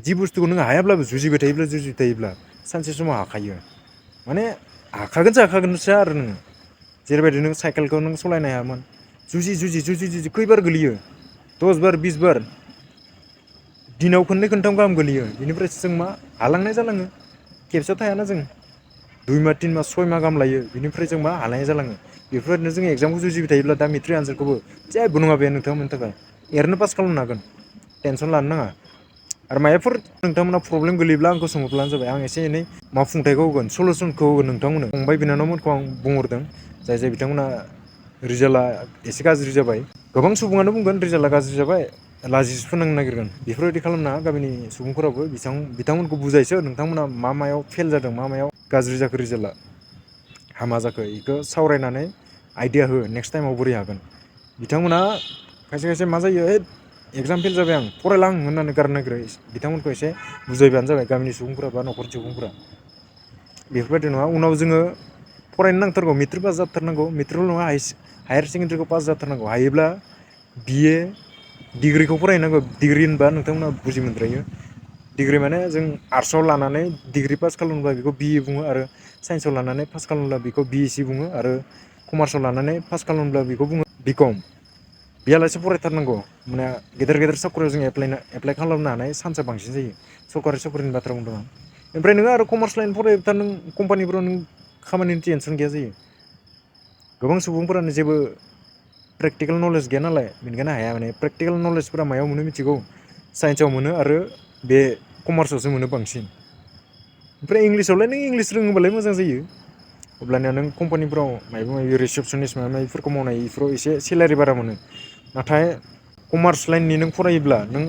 जि बुस्थुखौ नों हायाब्लाबो जुजिबाय थायोब्ला सानसे समाव हाखायो माने हाखागोनसो आरो नोङो जेरैबायदि नों साइकेलखौ नों सालायनो हायामोन जुजि खैबार गोलैयो 10 बार 20 बार दिनाव खननै खनथाम गाहाम गोलैयो बेनिफ्रायसो जों मा हालांनाय जालाङो खेबसेयाव थायाना जों 2 माह 3 माह 6 माह गाहाम लायो बिनिफ्राय जों मा हालाया जालाङो बेफोरबायदिनो जों एगजामखौ जुजिबाय थायोब्ला दा मेट्रिक आनजादखौबो जेबो नङा बे नोंथांमोननि थाखाय एरैनो पास खालामनो हागोन टेनसन लानो नाङा आरो माबाफोर नोंथांमोना प्रब्लेम गोलैयोब्ला आंखौ सोंहरब्लानो जाबाय आं एसे एनै मावफुंथायखौ होगोन सलुसनखौ होगोन नोंथांमोननो फंबाय बिनानावमोनखौ आं बुंहरदों जाय बिथांमोना रिजाल्टआ एसे गाज्रि जाबाय गोबां सुबुङानो बुंगोन रिजाल्टआ गाज्रि जाबाय लाजिसो फोनांनो नागिरगोन बेफोरबायदि खालामना गामिनि सुबुंफोराबो बिथांमोनखौ बुजायसो नोंथांमोना मा मायाव फेल जादों मा मायाव गाज्रि जाखो रिजाल्टआ हामा जाखो बेखौ सावरायनानै आइडिया हो नेक्स्ट टाइमाव बोरै हागोन बिथांमोना खायसे खायसे मा जायो एगजाम फेल जाबाय आं फरायला आं होननानै गारनो नागिरो बिथांमोनखौ एसे बुजायबानो जाबाय गामिनि सुबुंफोरा बा न'खरनि सुबुंफोरा बेफोरबायदि नङा उनाव जोङो फरायनो नांथारगौ मेट्रिक पास जाथारनांगौ मेट्रिकल' नङा हायार सेकेण्डारिखौ पास जाथारनांगौ हायोब्ला BA डिग्रिखौ फरायनांगौ डिग्रि होनबा नोंथांमोना बुजि मोनद्रायो डिग्रि माने जों आर्ट्सआव लानानै डिग्रि पास खालामोब्ला बेखौ BA बुङो आरो साइन्सआव लानानै पास खालामोब्ला बेखौ BSc बुङो आरो कमार्सआव लानानै पास खालामोब्ला बेखौ बुङो BCom बेयालासे फरायथारनांगौ माने गेदेर साख्रियाव जों एप्लाइ खालामनो हानाय चान्सआ बांसिन जायो सरकारि साख्रिनि बाथ्रा बुंदों आं ओमफ्राय नोङो आरो कमार्स लाइन फरायोब्ला नों कम्पानिफोराव नों खामानिनि टेनसन गैया जायो गोबां सुबुंफोरानो जेबो प्रेक्टिकेल नलेज गैया नालाय बेनिखायनो हाया माने प्रेक्टिकेल नलेजफोरा मायाव मोनो मिथिगौ साइन्सआव मोनो आरो बे कमार्सआवसो मोनो बांसिन ओमफ्राय इंलिसावलाय नों इंलिस रोङोबालाय मोजां जायो अब्लानिया नों कम्पानिफोराव माबा माबि रिसेपसनिस्ट माबा माबिफोरखौ मावनाय बेफोराव एसे सेलारि बारा मोनो नाथाय कमार्स लाइननि नों फरायोब्ला नों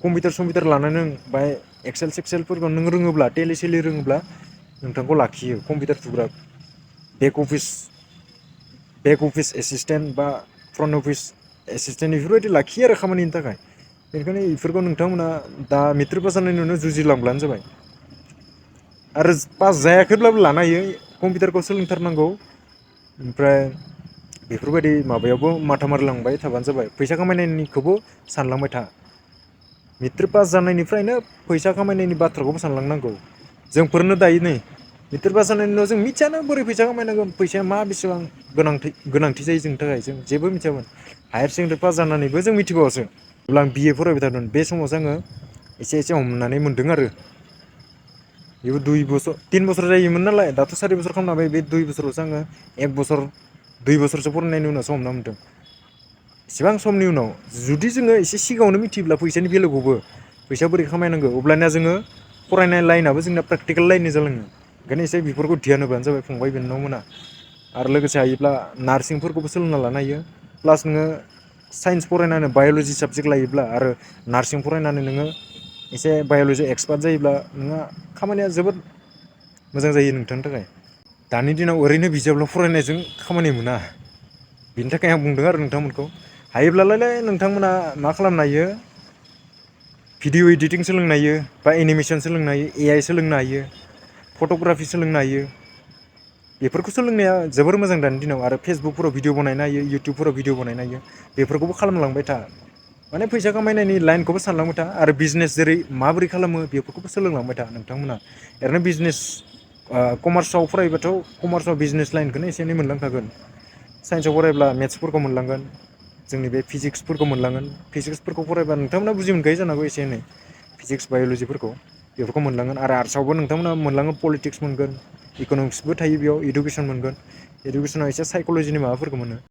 कम्पिउटार लानानै नों बाहाय एक्सेल सेक्सेलफोरखौ नों रोङोब्ला टेलि सेलि रोङोब्ला नोंथांखौ लाखियो कम्पिउटार थुग्रा बेक अफिस एसिसटेन्ट बा फ्रन्ट अफिस एसिसटेन्ट बेफोरबायदि लाखियो आरो खामानिनि थाखाय बेनिखायनो बेफोरखौ नोंथांमोना दा मेट्रिक पास जानायनि उनाव जुजिलांब्लानो जाबाय आरो पास जायाखैब्लाबो लानो हायो कम्पिउटारखौ सोलोंथारनांगौ ओमफ्राय बेफोरबायदि माबायावबो माथा मारिलांबाय थाबानो जाबाय फैसा खामायनायनिखौबो सानलांबाय था मेट्रिक पास जानायनिफ्रायनो फैसा खामायनायनि बाथ्राखौबो सानलांनांगौ जोंफोरनो दायो नै मेट्रिक पास जानायनि उनाव जों मिथियानो बोरै फैसा खामायनांगोन फैसाया मा बेसेबां गोनांथि जायो जोंनि थाखाय जों जेबो मिथियामोन हायार सेकेण्डारि पास जानानैबो जों मिथिबावासो अब्ला आं BA फरायबाय थादोंमोन बे समावसो आङो एसे हमनानै मोन्दों आरो बेबो 3 बोसोर जायोमोन नालाय दाथ' 4 बोसोर खालामनो हाबाय बे 2 बोसोरावसो आङो 1 बोसोर 2 बोसोरसो फरायनायनि उनावसो हमना मोन्दों इसेबां समनि उनाव जुदि जोङो एसे सिगाङावनो मिथियोब्ला फैसानि भेलुखौबो फैसा बोरै खामायनांगौ अब्लानिया जोङो फरायनाय लाइनाबो जोंना प्रेक्टिकेल लाइननि जालाङो ओंखायनो एसे बेफोरखौ धियान होबानो जाबाय फंबाय बिनानाव मोना आरो लोगोसे हायोब्ला नार्सिंफोरखौबो सोलोंना लानो हायो प्लास नोङो साइन्स फरायनानै बाय'लजि साबजेक्ट लायोब्ला आरो नार्सिं फरायनानै नोङो एसे बाय'लजि एक्सपार्ट जायोब्ला नोंहा खामानिया जोबोद मोजां जायो नोंथांनि थाखाय दानि दिनाव ओरैनो बिजाबल' फरायनायजों खामानि मोना बिनि थाखाय आं बुंदों आरो नोंथांमोनखौ हायोब्लालाय नोंथांमोना मा खालामनो हायो भिडिअ इडिटिं सोलोंनो हायो बा एनिमेसन सोलोंनो हायो AI सोलोंनो हायो फट'ग्राफि सोलोंनो हायो बेफोरखौ सोलोंनाया जोबोर मोजां दानि दिनाव आरो फेसबुकफोराव भिडिअ बानायनो हायो इउटुबफोराव भिडिअ बानायनो हायो बेफोरखौबो खालामलांबाय था माने फैसा खामायनायनि लाइनखौबो सानलांबाय था आरो बिजनेस जेरै माबोरै खालामो बेफोरखौबो सोलोंलांबाय था नोंथांमोना ओरैनो बिजनेस कमार्सआव फरायोबाथ' कमार्सआव बिजनेस लाइनखौनो एसे एनै मोनलांखागोन साइन्सआव फरायब्ला मेथ्सफोरखौ मोनलांगोन जोंनि बे फिजिक्सफोरखौ मोनलांगोन फिजिक्सफोरखौ फरायबा नोंथांमोना बुजि मोनखायो जानो हागौ एसे एनै फिजिक्स बाय'लजिफोरखौ बेफोरखौ मोनलांगोन आरो आर्ट्सआवबो नोंथांमोना मोनलाङो पलिटिक्स मोनगोन इक'न'मिक्सबो थायो बेयाव इडुकेसन मोनगोन इडुकेसनाव एसे साइक'लजिनि माबाफोरखौ मोनो